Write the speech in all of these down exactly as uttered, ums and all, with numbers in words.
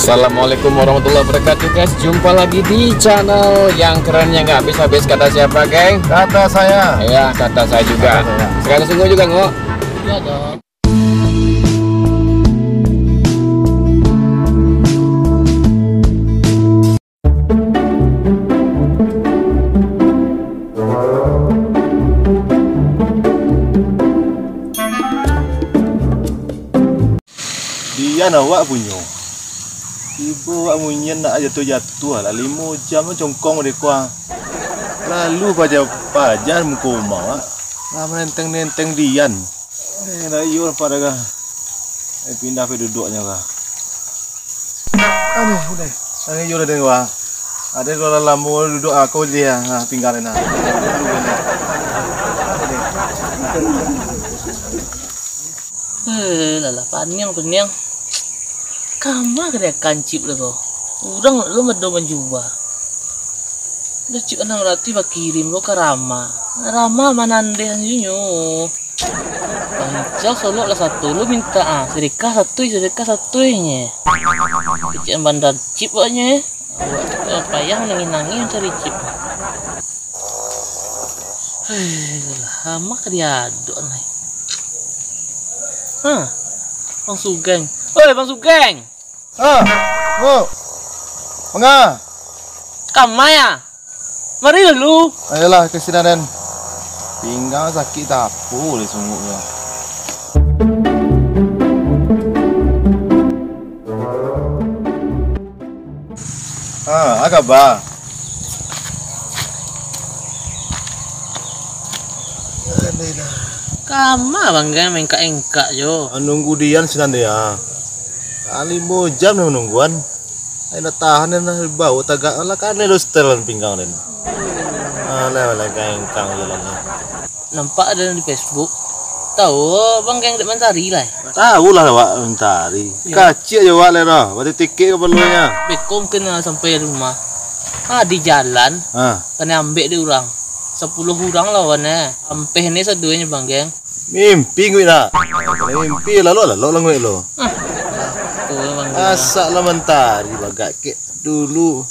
Assalamualaikum warahmatullahi wabarakatuh, guys. Jumpa lagi di channel yang keren yang nggak habis-habis. Kata siapa, geng? Kata saya. Ya, kata saya juga. Kata saya. Sekarang sungguh juga, Ngok. Iya dong. Dian awak punyo. Tibo awak munyian nak jatuah-jatuah lah, limo jam tu congkong di kuah. Lalu paja-paja muko umah awak. Lah menenteng-nenteng Dian. Eh, lah iyo lah pada kah. Eh, pindah pe duduknyo kah. Aduh, udah. Nangih iyo lah den wah. Ado lah lamo duduak aku dia, ha, tinggal nah. Eh, lah, lah, paniang, paniang. Kama ka dia kancip lah ko. Urang lo mado manjuba. Dah cip anam ratuih bakirim lo ka Rama. Rama manandeh anjunyo. Bang Ical solok lah satu lo minta, ah, sedekah satu, sedekah satu nye. Kecek bandar cip awaknyo, eh. Awak tu payah nangih-nangih mancari cip. Hei, lama ka diadok nai. Hah, Bang Sugeng. Oi, Bang Sugeng! Ah, oh, manga? Kama ya? Mari dulu. Ayolah, ka sinan den. Pinggang sakik tapu deh sungguahnyo. Ah, a kaba? Kama Bang Geng maengkak-engkak jo? Ah, nunggu Dian sinan deh, ah. Ah, limo jam lah manungguan. Ai, nak tahan den lah, bau tagak lah, kan den setelan pinggang den. Ah, lah, lah, kangkang je lah ni. Nampak ado di Facebook. Tahu Bang Geng dek Mantari lah. Tahu lah awak Mantari. Iyo. Kacik aja awak lai dah, bati tikik kapalonyo. Beko mungkin lah sampai rumah. Ah, di jalan, ah, kanai ambek dek urang. Sapuluah urang lawan eh. Ampeh ni sadonyo Bang Geng. Mimpi nguik nak. Mimpi lalok-lalok lah nguik lo. Ah, tu memang gila. Asak lah Mantari bagak kek dulu.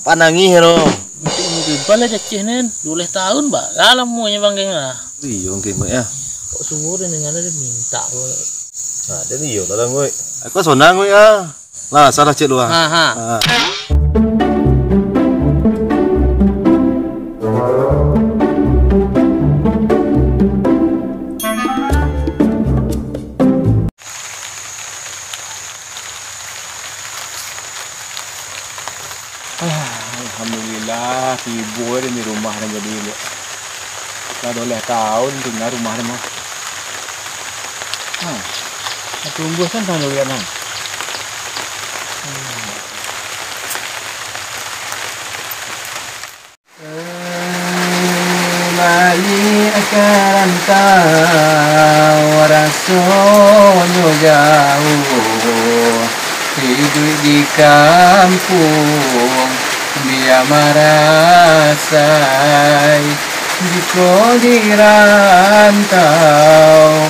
Panangih lo. Mimpi nguik bebal lah cacih nen. Dua belas tahun bah. Lah lamonyo Bang Geng lah. Iyo mungkin nguik ya. Kok sungguh dia dengan dia minta lo. Nah, dia ni iyo lah nguik. Aku sonang nguik ah. Lah, salah cek lu ah. Ha, ha. Ha. Ah, alhamdulillah, tibo deh di rumah dah jadi elok. Lah dua belas tahun tingga rumah ni mah. Ha, tumbuah kan tang durian, ha. Hmm. Baliak ka rantau, rasonyo jauah, iduik di kampuang, bia marasai. Jikok di rantau.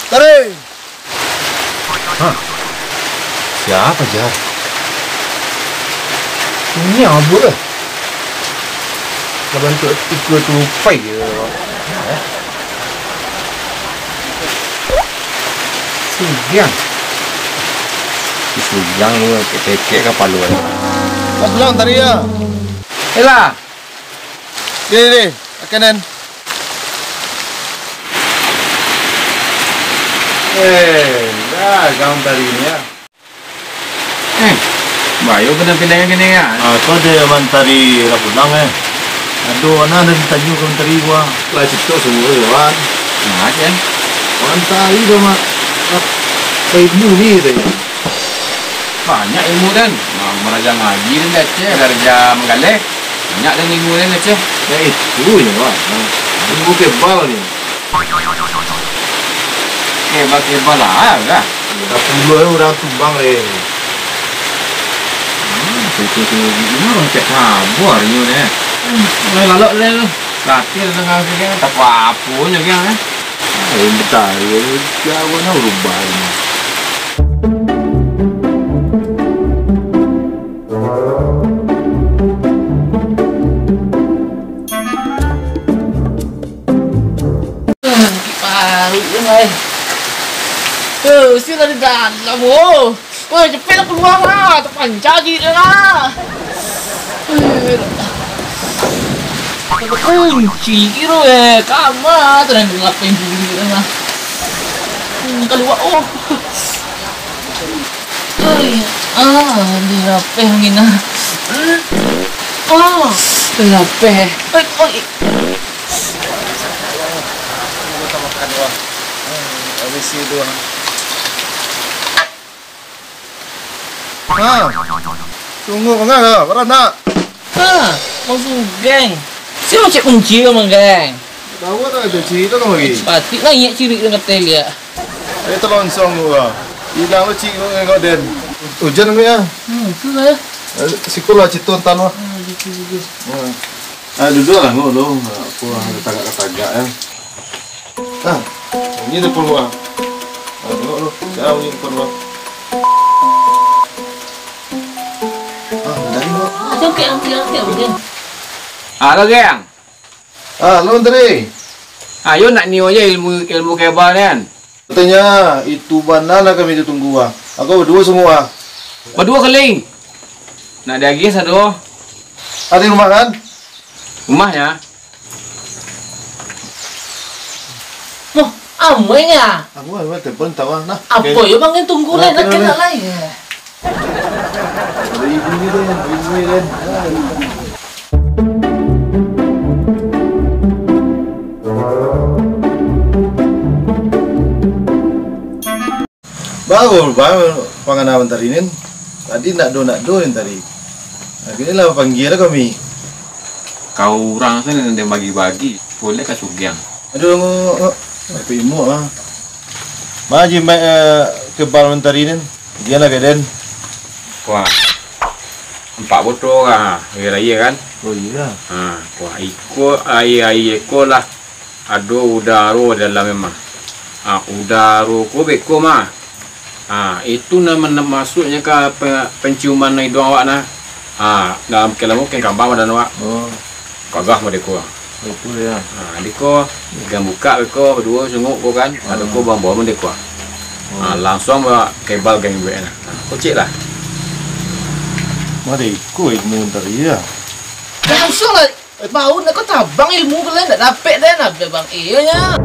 Tarik! Hah? Siapa, Jar? Ini apa, eh? Lah bantuak tiga tupai je. Eh? Sugiang. Si Sugiang ni, kekek-kekek kapalo, eh. Lah pulang tadi, ya? Elah! Deh, deh, deh. Makanan. Eh, dah, gaun tadi ni, ya. Eh, bayo pindah-pindah yang kini, ya. Ah, tu ada Mantari lah pulang, eh. Aduh, mana ada ditanyo ka Mantari gua. Lah, cito semua, ya, Wan. Nah, ya. Mantari tu, Mak. Ah, seribu ni, katanya. Banyak ilmu den. Nah, maraja ngaji den di Aceh, maraja manggaleh. Banyak den ilmu den di Aceh. Ya, itu je, Pak. Nah, ilmu kebal ni. Kebal-kebal lah, lah. Dah puluah urang tumbang, eh. Hmm, itu tu, ini urang cek sabar ni, eh. Hmm, lalok den tu. Latih den dengan sikit, tak apa-apa je, kan, eh. Ah, yang betari, jauh nak berubah ni. Eh, si dari dalam, oh. Woi, cepetlah kalua lah, tapanca jirik lah. Eh, kunci kiro, eh, kama tu dah lapeh jirik lah. Hmm, kalua, oh. Oi, ah, lah rapeh angin ah. Hmm. Oh, lah rapeh. Oi, oi. Ha, tunggu manga lah, barang nak. Ha, Bang Sugeng. Si Cik Kunci ka manggang. Tahu tak ada cik tu kan lagi? Patik lah ingat cirik dengan teh liak. Eh, terlongsong tu lah. Hilang lo cik tu dengan den. Hujan ke ya? Hmm, tu lah ya. Eh, sikolah cik tu entan lah. Hmm, gitu, gitu. Hmm. Ah, duduk lah, ngok lo. Apa, ada tagak-tagak ya. Ah, ini ada peluang. Ah, tengok tu. Siapa ni depan rumah? Ah, dari tu. Angkat, angkat, angkat, angkat. Halo, geng. Ah, lo, Menteri. Ayo nak nio je ilmu, ilmu kebal ni kan. Katanya, itu bana lah kami tu tunggu, ah. Aku berdua semua, ah. Berdua kali. Nak diagih sado. Ada di rumah kan? Rumahnya. Moh, amuah nya. Aku kan telepon tawa nah. Apa yo mangan tunggu lah, nak kena lah ya. Ada ibu ni deh, ibu ni deh. Baru, baru pangana Mentari nin. Tadi ndak do, ndak do Mentari. Akhirnyo lah panggia lah kami. Kau urang tu nan bagi-bagi, boleh ka sugiang. Aduh, ngok, ngok. Tapi imuk ah. Ma jimat, eh, kebal Mentari nin. Gian lah ka den. Wah. Empat botol lah, aia-aia kan? Oh, iya. Ha, wah, iko aia-aia ko lah. Ado udaro di dalam memang. Ah, udaro ko beko mah. Ah, itu nan masuaknyo ka pe-, penciuman iduang awak nah. Ah, dalam kelamo ken kambang badan awak. Oh. Gagah mah deko. Itu ya. Ah, deko, gan bukak beko, baduo sunguk ko kan. Ado ko bawang-bawang deko. Ah, langsuang ba kebal gan ibuak nah. Ah, kocek lah. Mah deko ilmu dari ya. Langsuang lah. Mau nak kau tabang ilmu ko lai, ndak dapek den, abih bang iyo nya.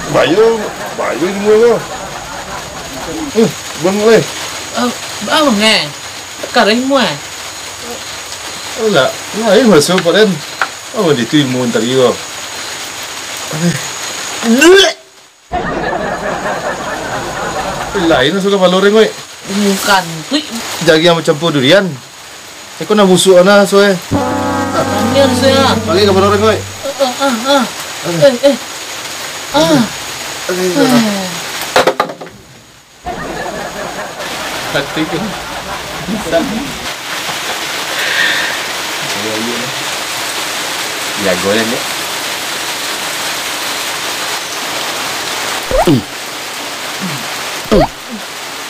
Bayo, bayo ilmu ko. Eh, bang lai. Eh, bang eh. Kareh ilmu eh. Alah, lain maso Pak Den. Oh, di tu ilmu tadi ko. Aneh. Lain sudah kapalo den, oi. Bukan, tu. Jagiang bacampua durian. Iko nan busuak ana, suai. Aneh, suai, ah. Bagi kapalo den, oi. Ah, ah, ah, ah. Eh, eh. Ah. Aduh, aduh. Eh. Hati ko. Bisa. Ayo, ayo. Jago lah, Dek.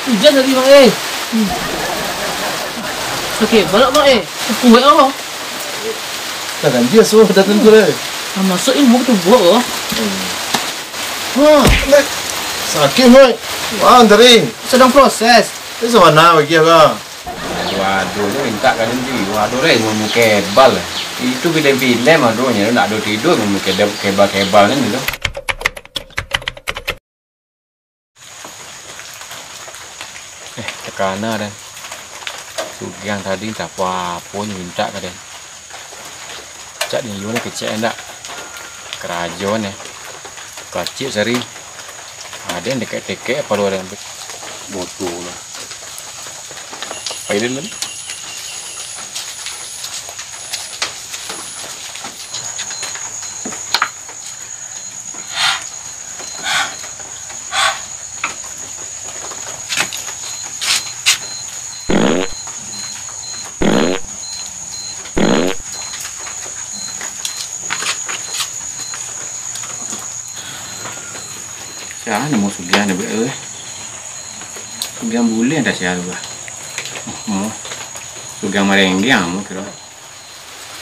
Hujan tadi, Bang, eh. Oke, balak, Bang, eh. Kuat, Bang. Dah ganjil, so, datang tu, eh. Ah, masuk ilmu tu, buat, oh. Wah, Dek. Sakit, Bang. Wah, Mentari. Sedang proses. Ini sabana bagi, Bang. Waduh, tu mintak ka den tu. Waduh, reh, ilmu kebal. Itu bilem-bilem aduh nyo, ndak ado tidur ilmu kebal-kebal ni tu. Eh, takana den. Sugiang tadi entah apo-apo nyo mintak ka den. Cak den iyo ni kecek ndak? Karajo ni. Pacik sari. Aden dekek-dekek palo aden tu. Bodoh lah. Pai den tadi. Sia namo sugiang ni, eh? Sugiang buleh dah sia tu, bah. Oh, sugiang marenggang, mau kira.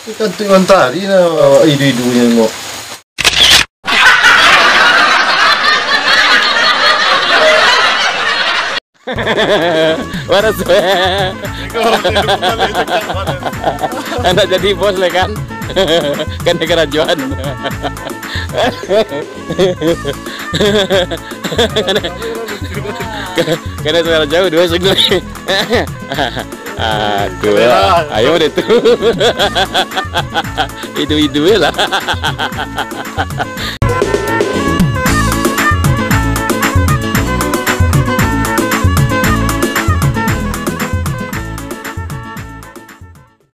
Kantuik mantari nah, awak idu-idunyo tengok. Waras. Anak jadi bos lah kan. Kan dia karajuan. Karena suara jauh dua segunung. Aduh, ayo deh tuh. Itu-itu lah.